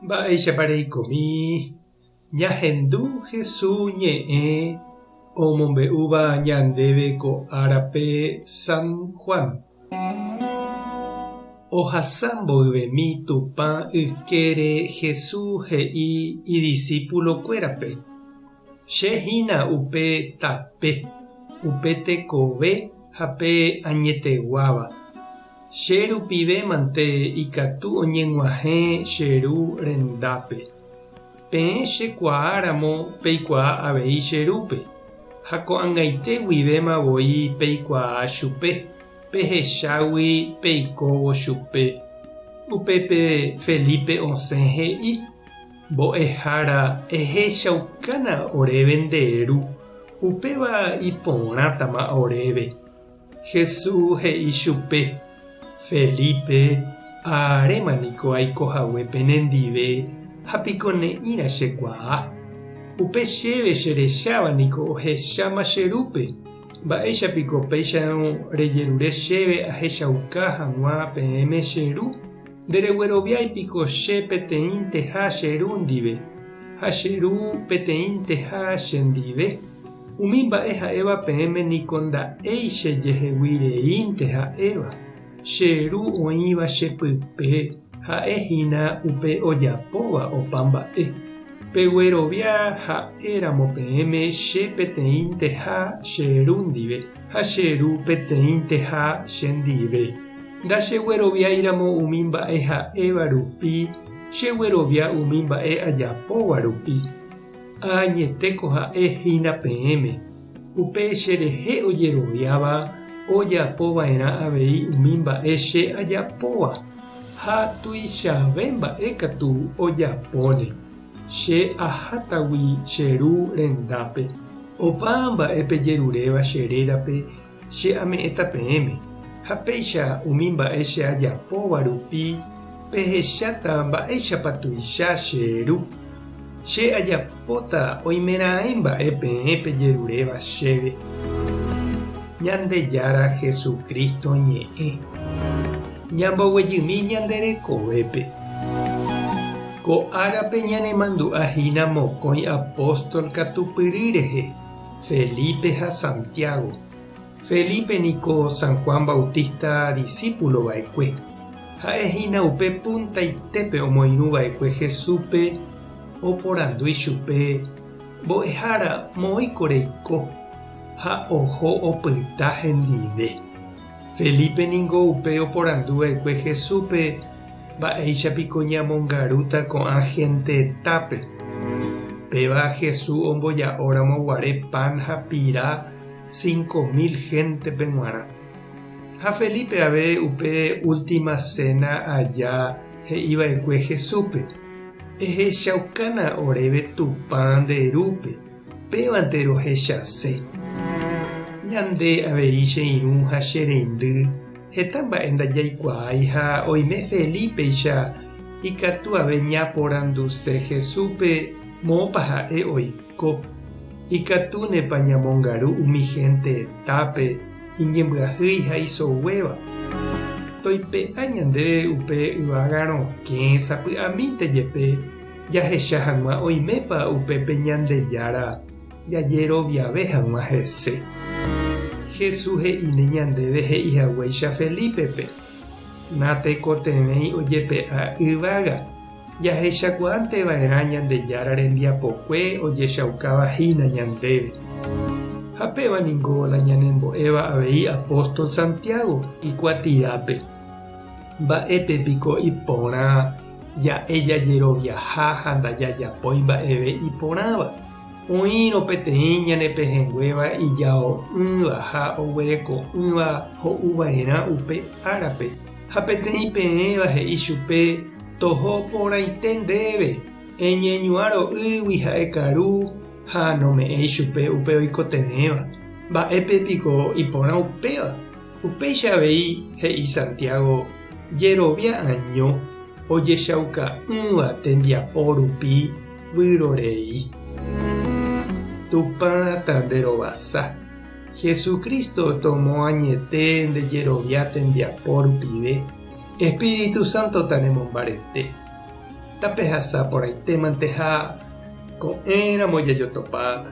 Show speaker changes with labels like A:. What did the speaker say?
A: Mba'éichapa reikomi ñahendu Hesu ñe'ẽ omombe'úva ñandéve ko árape San Juan? Ohasa mboyvemi Tupã ykére Hesu he'i idisípulokuérape, Che hína upe tape, upe tekove ha pe añeteguáva. Che rupive mante ikatu oñeg̃uahẽ che Ru rendápe. Peẽ che kuaa ramo peikuaa avei che Rúpe, ha ko'ag̃aite guivéma voi peikuaa chupe, pehechágui peikóvo chupe. Upépe Felipe osẽ he'i, Mbo'ehára, ehechaukána oréve nde Ru, upéva iporãtama oréve. Jesús he'i chupe, Felipe, aréma niko aiko hague penendive ha piko ne'ĩra che kuaa. Upe chéve che recháva niko ohecháma che Rúpe. Mba'éicha piko péicharõ rejerure chéve ahechauka hag̃ua peẽme che Ru? Nderegueroviái piko che peteĩnteha che Ru ndive, ha che Ru peteĩnteha che ndive? Umi mba'e ha'éva peẽme niko nda'éi che jehegui reínte ha'éva, che Ru oĩva che pype ha'e hína upe ojapóva opa mba'e. Peguerovia ha'e ramo peẽme che peteĩnteha che Ru ndive, ha che Ru peteĩnteha che ndive. Ndachegueroviái ramo umi mba'e ha'éva rupi, cheguerovia umi mba'e ajapóva rupi. Añetéko ha'e hína peẽme, upe che rehe ojeroviáva ojapo va'erã avei umi mba'e che ajapóva, ha tuichave mba'e katu ojapóne, che ahátagui che Ru rendápe. Opa mba'e pejeruréva che rérape che ame'ẽta peẽme, ha péicha umi mba'e che ajapóva rupi pehecháta mba'éichapa tuicha che Ru. Che ajapóta oimeraẽ mba'e peẽ pejeruréva chéve. Ñandejára Jesucristo ñe'ẽ. Ñamboguejymi ñande rekovépe. Ko árape ñanemandu'a hína mokõi apóstol katupyry rehe. Felipe ha Santiago. Felipe niko San Juan Bautista disípulo va'ekue. Ha'e hína upe puntaitépe omoirũ va'ekue Jesúspe oporandu ichupe, Mbo'ehára, moõiko reiko? Ha oho opyta hendive. Felipe ningo upe oporandu va'ekue Jesúspe, Mba'éicha piko ñamongarúta ko'ã gentetápe? Péva Jesús omboja'óramo guare pan ha pira 5000 héntepe g̃uarã. Ha Felipe ave upe última séna aja he'i va'ekue Jesúspe, Ehechaukána oréve Tupã nde Rúpe, pévante rohechase. Ñande avei che irũ ha che reindy Heta mba'e ndajaikuaái ha oime Felípeicha ikatu ave ñaporanduse Jesúspe moõpa ha'e oiko. Ikatúnepa ñamongaru umi hénte tápe iñembyahýi ha isoguéva? Toipe'a ñandéve upe yvága rokẽ sapy'amínte jepe jahecha hag̃ua oimépa upépe Ñandejára jajeroviave hag̃ua hese. Jesús he'íne ñandéve he'i haguéicha Felípepe, Natekotevẽi ojepe'a yvága, jahechakuaánte va'erã Ñandejára rembiapokue ojechaukáva hína ñandéve. Ha péva ningo la ñanembo'éva avei apóstol Santiago ikuatiápe. Mba'épe piko iporã ja'e jajeroviaha ha ndajajapói mba'eve iporãva? Oĩrõ peteĩ ñane pehẽnguéva ijao'ỹva ha oguereko'ỹva ho'uva'erã upe árape, ha peteĩ peẽva he'i chupe, Toho porãite ndéve, eñeñuã ro'ýgui ha ekaru, ha nome'ẽi chupe upe oikotevẽva. Mba'épe piko iporã upéva? Upéicha avei he'i Santiago, jerovia año ojechauka'ỹva tembiapo rupi vyrorei. Tupã tanderovasa. Jesucristo tomoañete nde jerovia tembiapo rupive. Espíritu Santo tanemombarete. Tapehasa porãitémante ha ko'ẽramo jajotopáta.